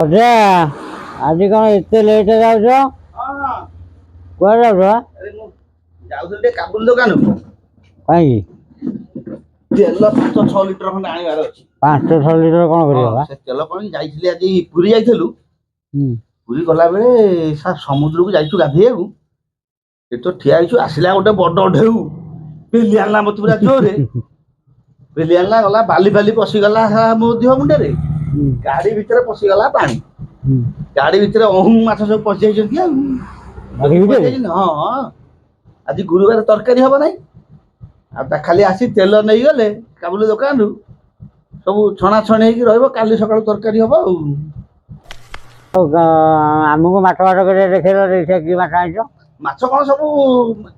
ଅଜା, ଆଜି କଣ ଏତେ ଲେଟ୍ ଯାଉଛ? ହଁ। କୁଆଡେ ଯାଉଛ? ଆରେ, ମୁଁ ଯାଉଥିଲି ଟିକେ କାବୁଲ ଦୋକାନକୁ। କାହିଁକି? ତେଲ 5-6 ଲିଟର ଖଣ୍ଡେ ଆଣିବାର ଅଛି। 5-6 ଲିଟର କଣ କରିବ ବା? ସେ ତେଲ କଣ, ଯାଇଥିଲି ଆଜି ପୁରୀ ଯାଇଥିଲୁ। ପୁରୀ ଗଲାବେଳେ ସମୁଦ୍ରକୁ ଯାଇଛୁ ଗାଧେଇବାକୁ। ସେଠି ତ ଠିଆ ହେଇଛୁ, ଆସିଲା ଗୋଟେ ବଡ ଢେଉ, ପେଲି ଆଣିଲା ମତେ ପୁରା ଜୋରେ ପେଲି ଆଣିଲା। ଗଲା ବାଲି ଫାଲି ପଶିଗଲା ଶଳା ମୋ ଦେହ ମୁଣ୍ଡରେ। ଗାଡି ଭିତରେ ପଶିଗଲା ପାଣି। ଗାଡି ଭିତରେ ଅହୁଁ ମାଛ ସବୁ ପଶିଯାଇଛନ୍ତି ଆଉ। ଗାଡି ଭିତରେ? ପଶିଯାଇଛନ୍ତି, ହଁ। ଆଜି ଗୁରୁବାର, ତରକାରୀ ହବ ନାହିଁ। ଆଉ ତା ଖାଲି ଆସି ତେଲ ନେଇଗଲେ କାବୁଲି ଦୋକାନରୁ ସବୁ ଛଣା ଛଣି ହେଇକି ରହିବ, କାଲି ସକାଳୁ ତରକାରୀ ହବ ଆଉ। ଆଉ ଆମକୁ ମାଛ ଫାଛ କରି ଦେଖେଇଲ, ଦେଖିବା କି ମାଛ ଆଣିଛ। ମାଛ କଣ, ସବୁ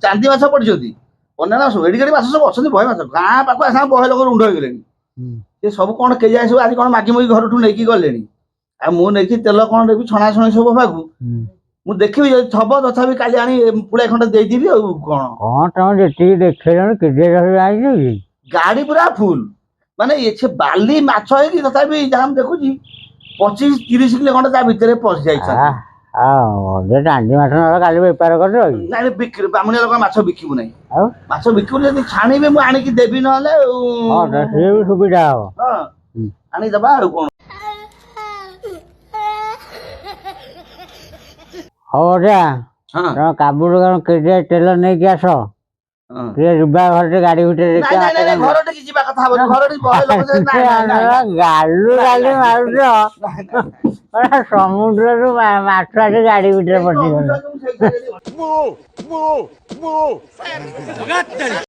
ଚାନ୍ଦି ମାଛ ପଡିଛନ୍ତି, ଅନ୍ୟାନ୍ୟ ସବୁ ଏଡି ଏଡି ମାଛ ସବୁ ଅଛନ୍ତି, ବହେ ମାଛ। ଗାଁ ପାଖକୁ ଆସିଲା ବହେ ଲୋକ ରୁଣ୍ଡ ହେଇଗଲେଣି। ସେ ସବୁ କଣ କେଜାଣି, ସବୁ ଆଜି କଣ ମାଗି ମୁଗି ଘରଠୁ ନେଇକି ଗଲେଣି। ଆଉ ମୁଁ ନେଇକି ତେଲ କଣ ନେବି, ଛଣା ଛଣି ସବୁ ହବାକୁ। ମୁଁ ଦେଖିବି, ଯଦି ଥବ ତଥାପି କାଲି ଆଣି ପୁଳାଏ ଖଣ୍ଡେ ଦେଇଦେବି, ଆଉ କଣ। କଣ ତମେ ଯେତିକି ଦେଖେଇଲଣି, କେତେ ଧରି ଆଣିଛ କି? ଗାଡି ପୁରା ଫୁଲ, ମାନେ ସେ ବାଲି ମାଛ ହେଇକି ତଥାପି ଯାହା ମୁଁ ଦେଖୁଛି 25-30 କିଲୋ ଖଣ୍ଡେ ତା ଭିତରେ ପଶି ଯାଇଛନ୍ତି। ଆଉ ଚାନ୍ଦି ମାଛ ନହେଲେ କାଲି ବେପାର କରିବ କି? ନାଇଁ, ବିକ୍ରି ବାମୁଣିଆ ଲୋକ ମାଛ ବିକିବୁ ନାହିଁ। ଆଉ? ମାଛ ବିକିବୁ, ଯଦି ଛାଣିବେ ମୁଁ ଆଣିକି ଦେବି, ନହେଲେ ଆଉ। ହଁ, ସିଏ ବି ସୁବିଧା ହବ। ହଁ। ଆଣିଦବା, ଆଉ କଣ। ହଉ ଅଜା। ହଁ। ତମେ କାବୁଲ ଦୋକାନ କେଜିଏ ତେଲ ନେଇକି ଆସ। ଟିକେ ଯିବା ଘରେ, ଗାଡି ଭିତରେ ନାଇଁ। ଦେଖିବା। ନାଇଁ ନାଇଁ ନାଇଁ, ଘର ଟିକେ ଯିବା କଥା ହବନି। ଘର ଟିକେ ବହେ ଲୋକ ନାଇଁ ନାଇଁ ନାଇଁ ନାଇଁ। ଗାଲୁ ଗାଲୁ ମାରୁଛ। ନାଇଁ, ନାଇଁ, ନାଇଁ। ପୁରା ସମୁଦ୍ରରୁ ମାଛ ଆସି ଗାଡି ଭିତରେ ପଶିଗଲେ। ମୁଁ ସେଇଥିରେ